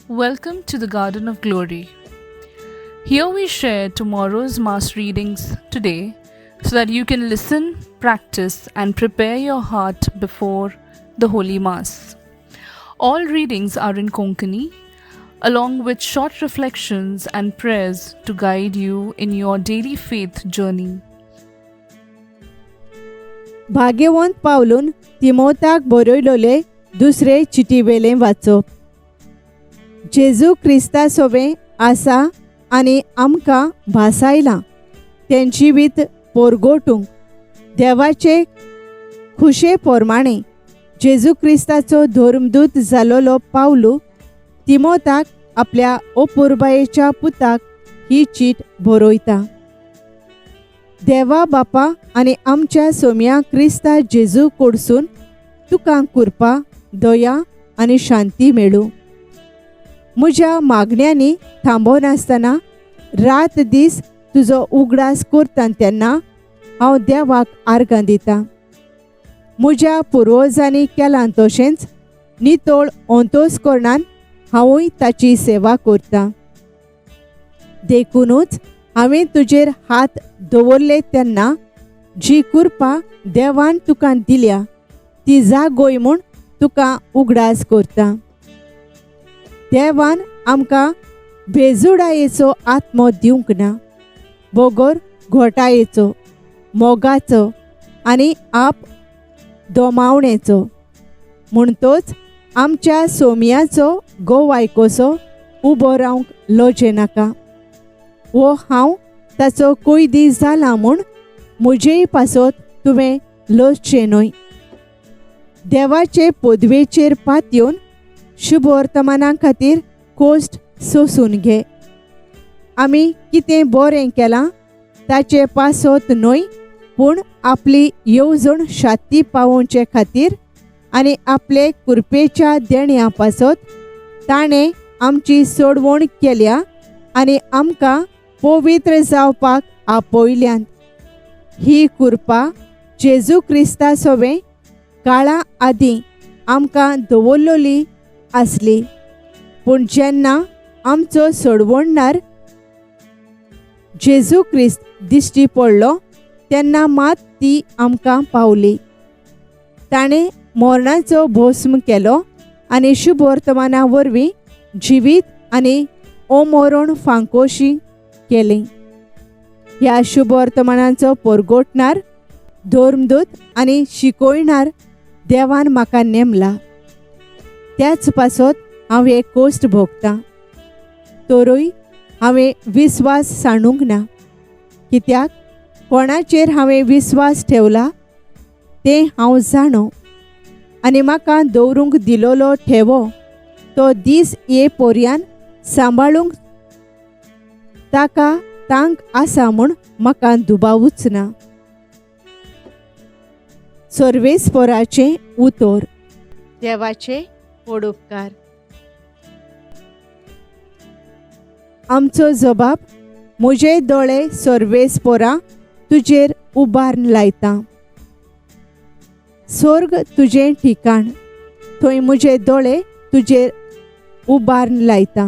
Welcome to the Garden of Glory. Here we share tomorrow's Mass readings today so that you can listen, practice, and prepare your heart before the Holy Mass. All readings are in Konkani, along with short reflections and prayers to guide you in your daily faith journey. भाग्यवंत पावलून तिमोताक बरयलोले दुसरे चिटीवेलें वाचप. जेजू क्रिस्ता सोवें आसा आनी आमकां भासायलां तें जिवीत पोरगोटूंक देवाचे खुशे पोरमाणें जेजू क्रिस्ताचो धर्मदूत जालोलो पावलू तिमोताक आपल्या ओपुरबायेच्या पुताक ही चीट बरयता. देवा बापा आनी आमच्या सोम्या क्रिस्ता जेजू कडसून तुका कृपा, दया आनी शांती मेळूं. म्हज्या मागण्यांनी थांबनासतना रात दीस तुजो उगडास करता तेन्ना हांव देवाक आर्गां दितां. म्हज्या पुर्वजांनी केलां तशेंच नितळ अंतस्करणान हांवूय ताची सेवा करतां. देखुनूच हांवें तुजेर हात दवरले तेन्ना जी कृपा देवान तुका दिल्या ती जागोय म्हूण तुका उगडास करता. देवान आमकां बेजुडायेचो आत्मो दिवंक ना, बगर घोटायेचो, मोगाचो आनी आप दोमावणेचो. म्हणटोच आमच्या सोम्याचो गोवाय कसो उबो रावंक लजे नाका. वो हांव ताचो कोयदी जाला म्हूण म्हजेय पासत तुवें लजचें न्हय. देवाचे पदवेचेर पातयेवन शुभवर्तमाना खातीर कोश्ट सोसून घे. आमी कितें बरें केलां ताचे पासत न्हय, पूण आपली येवजण शाती पावोवचे खातीर आनी आपले कृपेच्या देण्या पासत ताणें आमची सोडवण केल्या आनी आमकां पवित्र जावपाक आपयल्यान. ही कृपा जेजू क्रिस्ता सोवें काळा आदीं आमकां दवरलोली आसली, पूण जेन्ना आमचो सोडवणदार जेजू क्रिस्त दिश्टी पडलो तेन्ना मात ती आमकां पावली. ताणें मरणाचो भस्म केलो आनी शुभवर्तमाना वरवीं जिवीत आनी ओमरण फांकोशी केली. ह्या शुभवर्तमानाचो परगोटणार, धर्मदूत आनी शिकोयणार देवान म्हाका नेमला. त्याच पासत हांव हे कोश्ट भोगतां, तरूय हांवें विस्वास सांडूंक ना. कित्याक कोणाचेर हांवें विस्वास ठेवला तें हांव जाणो आनी म्हाका दवरूंक दिलोलो ठेवो तो दीस ये पोरयान सांबाळूंक ताका तांक आसा म्हूण म्हाका दुबावूच ना. सर्वेस्पोराचें उतर. देवाचे पडोपकार. आमचो जबाब, म्हजे दोळे सर्वेस्पोरा तुजेर उबारून लायता. स्वर्ग तुजें ठिकाण, थंय म्हजे दोळे तुजेर उबारून लायता.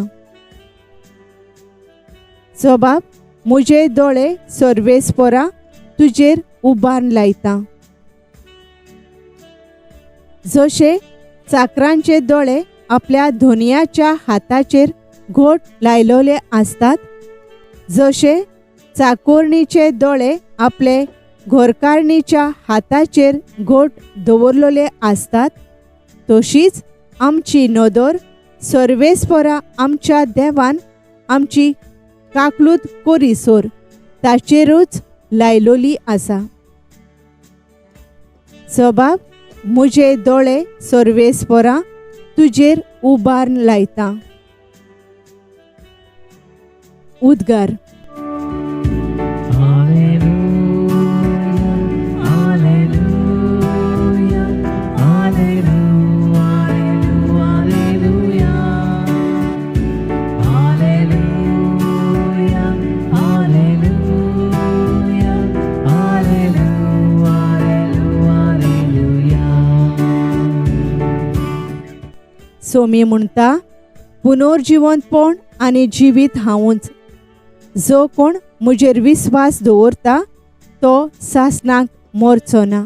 जबाब, म्हजे दोळे सर्वेस्पोरा तुजेर उबारून लायता. जशे चाकरांचे दोळे आपल्या धोनयाच्या हाताचेर घोट लायलोले आसतात, जशे चाकोरणीचे दोळे आपले घरकारणीच्या हाताचेर घोट दवरलेले आसतात, तशीच आमची नदर सर्वेस्पोरा आमच्या देवान आमची काकलूत कोरीसोर ताचेरूच लायलोली आसा. जबाब, म्हजे दोळे सर्वेस्पोरा तुजेर उबारून लायता. उद्गार. सोमी म्हणटा, पुनर्जिवंतपण आनी जिवीत हांवूच. जो कोण म्हजेर विस्वास दवरता तो सासणाक मरचो ना.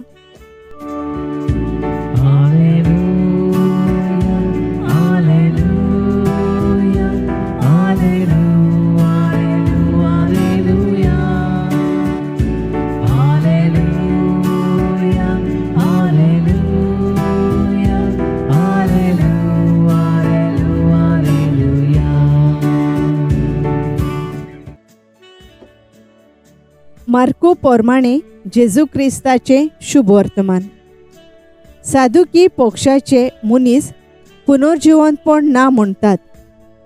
मार्को पोरमाणे जेजू क्रिस्ताचें शुभवर्तमान. सादुकी पक्षाचे मनीस पुनर्जिवंतपण ना म्हणटात.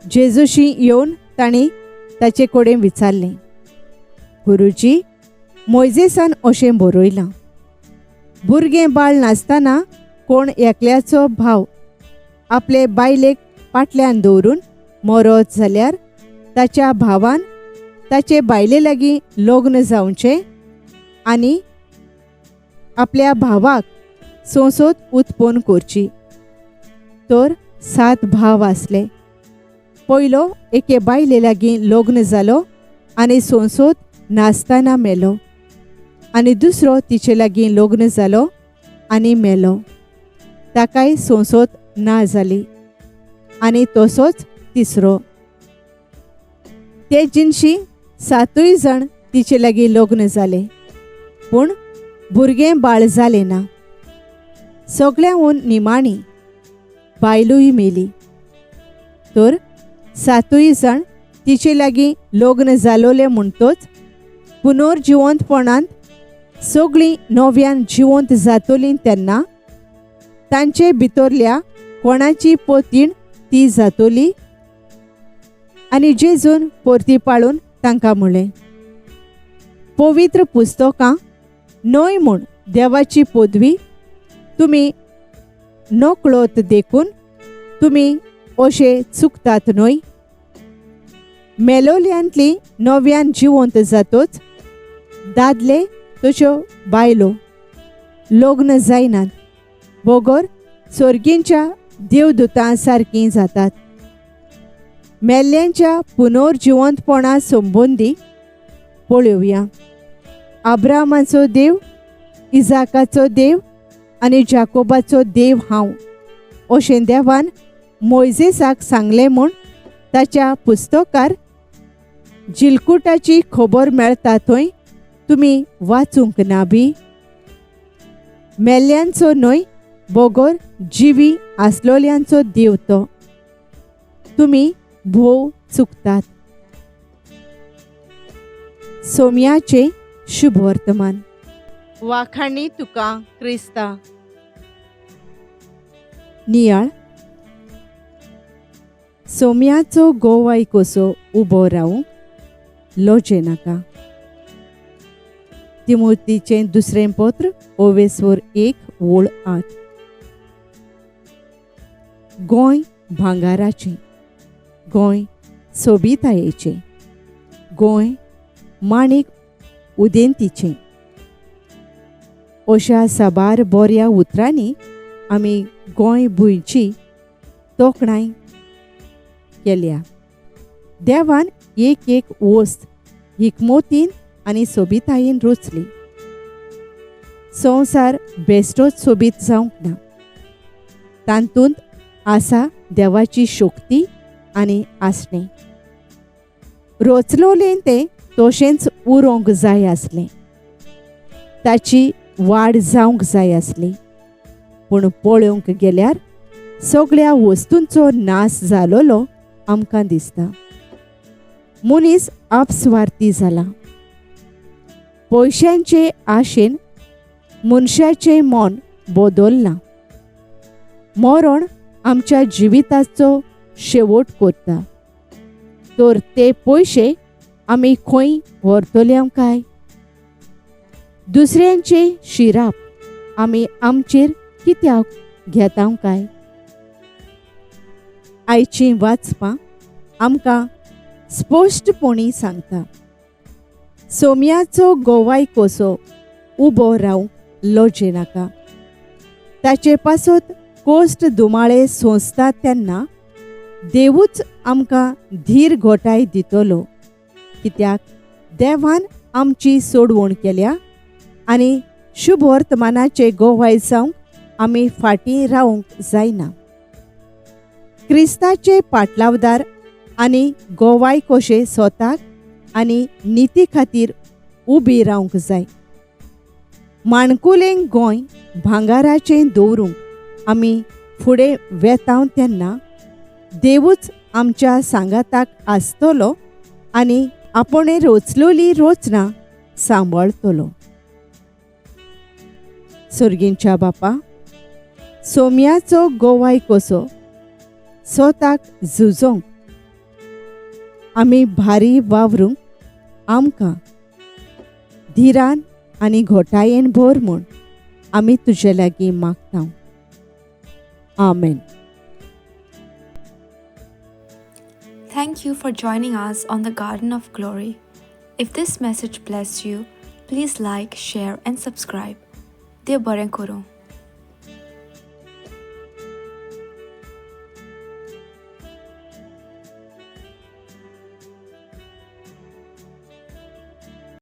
जेजूशी येवन तांणी ताचे कडेन विचारलें, गुरुजी, मोयजेसान अशें बरयलां, भुरगें बाळ नासतना कोण एकल्याचो भाव आपले बायलेक फाटल्यान दवरून मरत जाल्यार ताच्या भावान ताचे बायले लागीं लग्न जावचें आनी आपल्या भावाक संसद उत्पन्न करची. तर 7 भाव आसले. पयलो एके बायले लागीं लग्न जालो आनी संसद नासतना मेलो, आनी दुसरो तिचे लागीं लग्न जालो आनी मेलो, ताकाय संसद ना जाली, आनी तसोच तिसरो. ते जिनशी 7 जाण तिचे लागीं लग्न जाले, पूण भुरगें बाळ जालें ना. सगळ्यांहून निमाणी बायलूय मेली. तर 7 जाण तिचे लागीं लग्न जालोले म्हणटोच पुनर्जिवंतपणांत सगळीं नव्यान जिवंत जातलीं तेन्ना तांचे भितरल्या कोणाची पोतीण ती जातली? आनी जेजून परती पाळून तांकां म्हणलें, पवित्र पुस्तकां न्हय म्हूण देवाची पदवी तुमी नकळत देखून तुमी अशे चुकतात न्हय? मेलोल्यांतली नव्यान जिवंत जातोच दादले तश्यो बायलो लग्न जायनात, बगर सर्गींच्या देवदूतां सारकीं जातात. मेल्ल्यांच्या पुनर्जिवंतपणा संबंदी पळोवया. अब्रामाचो देव, इजाकाचो देव आनी जाकोबाचो देव हांव अशें देवान मोयजेसाक सांगलें म्हूण ताच्या पुस्तकार जिलकुटाची खबर मेळटा थंय तुमी वाचूंक ना बी? मेल्ल्यांचो न्हय बगर जिवी आसलोल्यांचो देव तो. तुमी भोव चुकतात. सोम्याचें शुभवर्तमान. वाखाणी तुका क्रिस्ता. नियाळ. सोम्याचो गोवाय कसो उबो रावूंक लजे नाका. तिमोतीचें दुसरें पत्र ओवेस्वर 1:8. गोंय भांगाराचें, गोंय सोबितायेचें, गोंय माणीक उदेंतीचें. अशा साबार बऱ्या उतरांनी आमी गोंय भुंयची तोखणाय केल्या. देवान एक एक वस्त हिकमतीन आनी सोबितायेन रचली. संवसार बेश्टोच सोबीत जावंक ना, तातूंत आसा देवाची शक्ती आनी आसणें. रचलोलें तें तशेंच उरोंक जाय आसलें, ताची वाड जावंक जाय आसली. पूण पळोवंक गेल्यार सगळ्या वस्तूंचो नाश जालोलो आमकां दिसता. मनीस आपस्वार्थी जाला. पयशांचे आशेन मनशाचें मन बदल्लां. मरण आमच्या जिविताचो शेवट करता, तर ते पयशे आमी खंय व्हरतले काय? दुसऱ्यांचे शिराप आमी आमचेर कित्याक घेता काय? आयचीं वाचपां आमकां स्पश्टपणी सांगता, सोम्याचो गोवाय कसो उबो रावंक लजे नाका. ताचे पासत कोश्ट दुमाळे सोंसता तेन्ना देवूच आमकां धीर घोटाय दितलो, कित्याक देवान आमची सोडवण केल्या आनी शुभ वर्तमानाचे गोवाय जावंक आमी फाटीं रावंक जायना. क्रिस्ताचे पाटलावदार आनी गोवाय कशे स्वताक आनी निती खातीर उबी रावंक जाय. माणकुलें गोंय भांगाराचें दवरूंक आमी फुडें वेताव तेन्ना देवूच आमच्या सांगाताक आसतलो आनी आपणें रोचलोली रोचना सांबाळतलो. सर्गींच्या बापा, सोम्याचो गोवाय कसो स्वताक झुजोंक आमी भारी वावरूंक आमकां धिरान आनी घोटायेन भर म्हूण आमी तुजे लागीं मागता. आमेन. Thank you for joining us on the Garden of Glory. If this message blessed you, please like, share, and subscribe. देव बरें करूं.